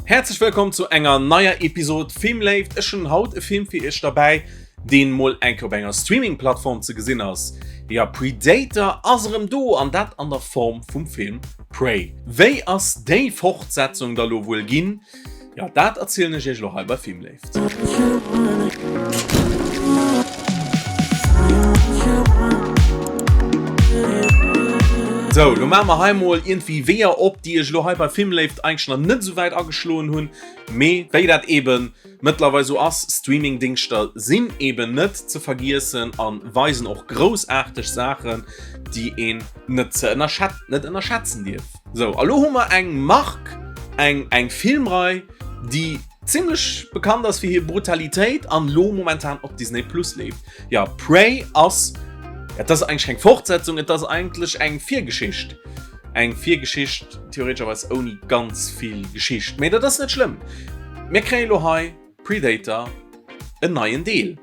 Häerzlech wëllkomm zu enger neier Episod Filmléift. Ech hunn haut e Film fir iech derbäi, deen mol eng Kéier op enger Streaming-Plattform ze gesinn ass. Jo, Predator ass erëm do an dat an der Form vum Film Prey. Wéi ass déi Fortsetzung da lo wuel ginn? Jo, dat erzielen ech iech elo hei bei Filmléift. Sou, lo maache mer hei mol iergendwéi Weeër op, déi ech elo hei bei Filmléift eigentlech nach net esou wäit ageschloen hunn. Mee wéi dat eebe mëttlerweil esou ass, Streamingdingschter sinn eeben net ze vergiessen a weisen och groussaarteg Saachen, déi een net ze net ënnerschätzen dierf. Sou, a lo hu mer eng Mark, eng eng Filmrei, déi zimlech bekannt ass fir hir Brutalitéit an lo momentan op Disney Plus leeft. Ja, Prey ass, et ass eigentlech keng Fortsetzung, et ass eigentlech eng Virgeschicht. Eng Virgeschicht theoretescherweis ouni ganz vill Geschicht. Mee dat ass net schlëmm. Mir kréie lo hei Predator, en neien Deel.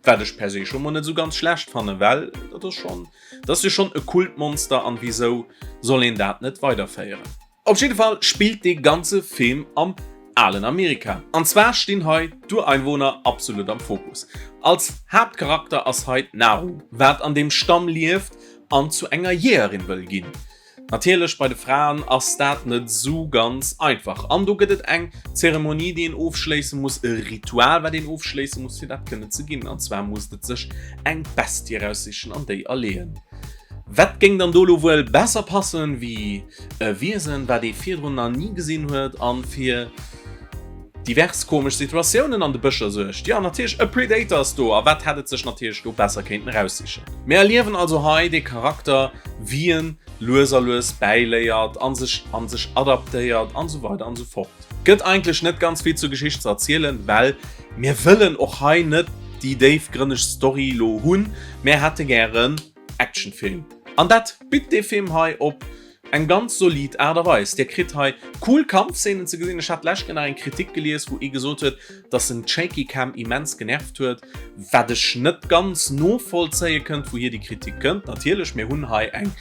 Wat ech per se scho mol net esou ganz schlecht fannen, well dat ass schonn, dat ass jo schonn e Kultmonster an wisou soll een dat net weiderféieren? Op jidde Fall spillt dee ganze Film am alen Amerika. An zwar stinn hei d'Ureinwohner absolut am Fokus. Als Haaptcharakter ass hei d'Naru, wat an deem Stamm lieft an zu enger Jäerin wëll ginn. Natierlech bei de Fraen ass dat net sou ganz einfach an do gëtt et eng Zeremonie déi een ofschléisse muss, e Ritual wat een ofschléisse muss fir dat kënnen ze ginn. An zwar muss et sech eng Bestie eraussichen an déi erleeën. Wat géing dann do lo wuel besser passen wéi e Wiesen wat ee virdrun nach ni gesinn huet an fir divers komesch Situatiounen an de Bëscher suergt? Jo natierlech e Predator ass do a wat hätt et sech natierlech do besser kéinten eraussichen. Mir erliewen also hei dee Charakter wéi en lues a lues bäiléiert an sech an sech adaptéiert an esou weider an esou fort. Gëtt eigentlech net ganz vill zur Geschicht ze erzielen, well mir wëllen och hei net déi déifgrënneg Story lo hunn, mär hätte gären Actionfilm. An dat bitt dee Film hei op eng ganz solid Aart a Weis. Dir kritt hei cool Kampfszenen ze gesinn. Ech hat d'lescht Kéier nach eng Kritik gelies, wou ee gesot huet, dass en d'Shaky Cam immens genervt huet, wat ech net ganz novollzéie kënnt, wouhier déi Kritik kënnt. Natierlech, mir hunn hei eng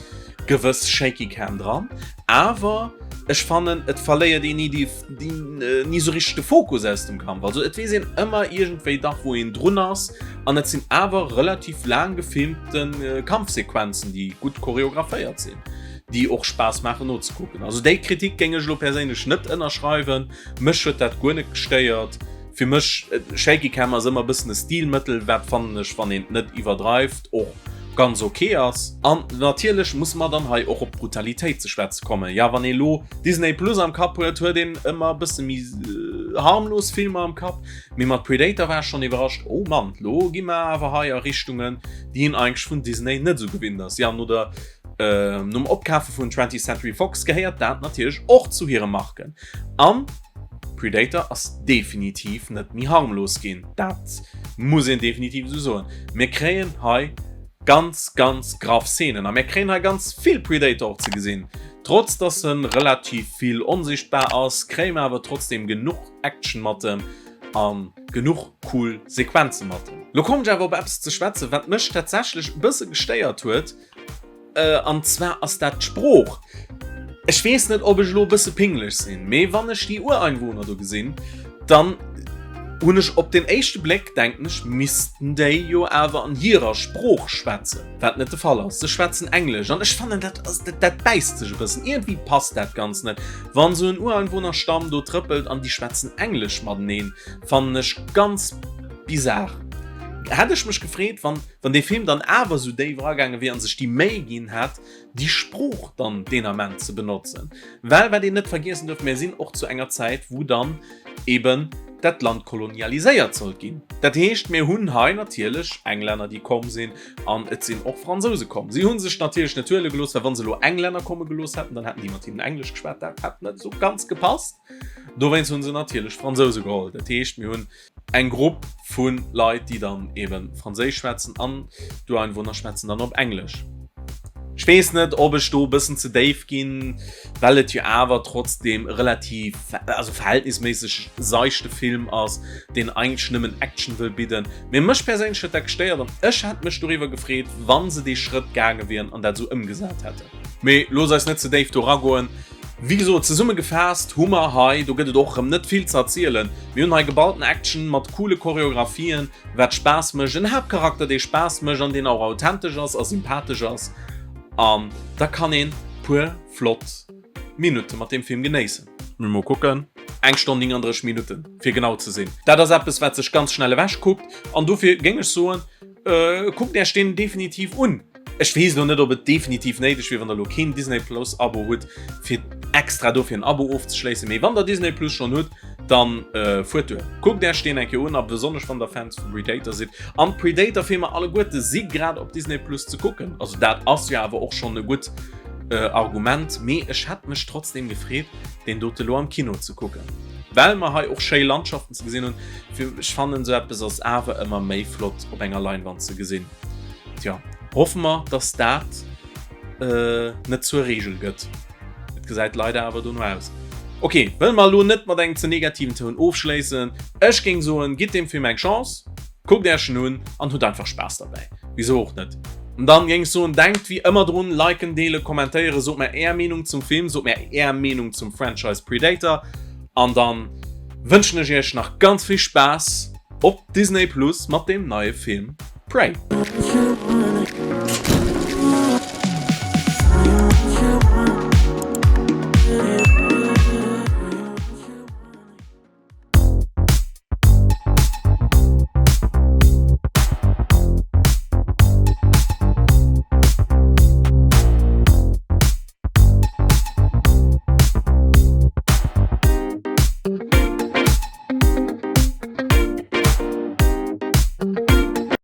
gewëss Shaky Cam dran, awer ech fannen, et verléiert een ni déi ni sou richteg de Fokus aus dem Kampf. Also et weess een ëmmer iergendwéi dach wou een drun ass an et sinn awer relativ laang gefilmte Kampfsequenzen, déi gutt choreographéiert sinn, déi och Spaass maachen nozekucken. Also déi Kritik géing ech elo perséinlech net ënnerschreiwen. Mech huet dat guer net gestéiert. Fir mech, Shaky Cam ass ëmmer e bëssen e Stilmëttel, wat fannen ech, wann een et net iwwerdreift, och ganz ok ass. An natierlech musse mer dann hei och op d'Brutalitéit ze schwätze kommen. Jo, wann ee lo Disney Plus am Kapp huet, huet een ëmmer e bësse méi harmlos Filmer am Kapp. Mee mat Predator war ech schonn iwwerrascht, oh Mann, lo gi mer awer hei a Richtungen, déi een eigentlech vun Disney net esou gewinnt ass. Jo, no der, nom Opkafe vun 20th Century Fox gehéiert dat natierlech och zu hire Marken. An Predator ass definitiv net méi harmlos ginn, dat muss een definitiv esou soen. Mir kréien hei ganz ganz graff Szenen a mir kréien hei ganz vill Predator och ze gesinn. Trotz dass en relativ vill onsichtbar ass, kréie mer awer trotzdem genuch Action mat em an genuch cool Sequenze mat em. Lo kommen ech awer op eppes ze schwätzen, wat mech tatsächlech e bësse gestéiert huet. An zwar ass dat d'Sprooch. Ech weess net, ob ech elo e bësse pingeleg sinn, mee wann ech déi Ureinwohner do gesinn, dann hunn ech op den éischte Bléck, denken ech, missten déi jo awer an hirer Sprooch schwätzen, wat net de Fall ass. Se schwätzen Englesch an ech fannen, dat ass, dat bäisst sech e bëssen. Iergendwéi passt dat Ganzt net. Wann esou en Ureinwohnerstamm do trëppelt an déi schwätzen Englesch mateneen, fannen ech ganz bizar. Hätt ech mech gefreet, wann. Wann dee Film dann awer esou déif eragaange wier an sech déi Méi ginn hätt, déi Sprooch dann deen Ament ze benotzen. Well wat een net vergiessen duerf, mir sinn och zu enger Zäit, wou dann eben dat Land kolonialiséiert sollt ginn. Dat heescht, mir hunn hei natierlech Englänner, déi komm sinn, an et sinn och Fransouse komm. Si hu sech natierlech net huele gelooss, well wa se elo Englänner komme gelooss hätten, dann hätten déi mat hinnen Englesch geschwat, dat hätt net esou ganz gepasst. Dowéinst hu se natierlech Fransouse geholl. Dat heescht, mir hunn Eng Grupp vu Leit, déi dann eben Franséisch schwätzen an d'Ureinwohner schwätzen dann op Englesch. Ech weess net, ob ech do e bëssen ze déif ginn, well et jo awer trotzdem e relativ, also verhältnisméisseg seichte Film ass, deen eigentlech nëmmen Action wëll bidden. Mee mech perséinlech huet dat gestéiert an ech hätt mech doriwwer gefreet, wa se dee Schrëtt gaange wieren an dat esou ëmgesat hätten. Mee looss eis net ze déif do eragoen. Wéi gesot, zesummegefaasst hu mer hei, do gëtt et och erëm net vill ze erzielen, mir hunn hei geballten Action mat coole Choreographien, wat Spaass mécht, en Haaptcharakter, dee Spaass mécht an deen och authentesch ass a sympathesch ass, an da kann een puer flott Minutte mat deem Film genéissen. Mol kucken, eng Stonn 39 Minutten, fir genau ze sinn. Dat ass eppes, wat sech ganz schnell ewech kuckt an dofir géing ech soen, kuckt Iech deen definitiv un. Ech weess elo net, ob et definitiv néideg wier, wann der elo keen Disney Plus Abo hutt, fir extra dofir en Abo ofzeschléissen, mee wann der Disney Plus schonn hutt, dann fuert duer. Kuckt Iech deen eng Kéier un a besonnesch wann der Fans vu Predator sidd. An d'Predator Filmer alleguerte si grad op Disney Plus ze kucken, also dat ass jo awer och schonn e gutt Argument, mee ech hätt mech trotzdem gefreet, deen dote lo am Kino ze kucken, well mer hei och schéi Landschaften ze gesinn hunn. Ech fannen esou eppes ass awer ëmmer méi flott op enger Leinwand ze gesinn. Tja, hoffe mer, dass dat net zur Regel gëtt. Et gesäit leider awer dono aus. Ok, wëlle mer elo net mat engem ze negativen Toun ofschléissen. Ech géing soen, gitt deem Film eng Chance. Kuckt Äech en un an hutt einfach Spaass derbäi. Wisou och net? An dann géing ech soen, denkt wéi ëmmer drun, liken, deelen, kommentéieren, sot mär är Meenung zum Film, sot mär är Meenung zum Franchise Predator an dann wënschen ech iech nach ganz vill Spaass op Disney Plus mat deem neie Film Prey.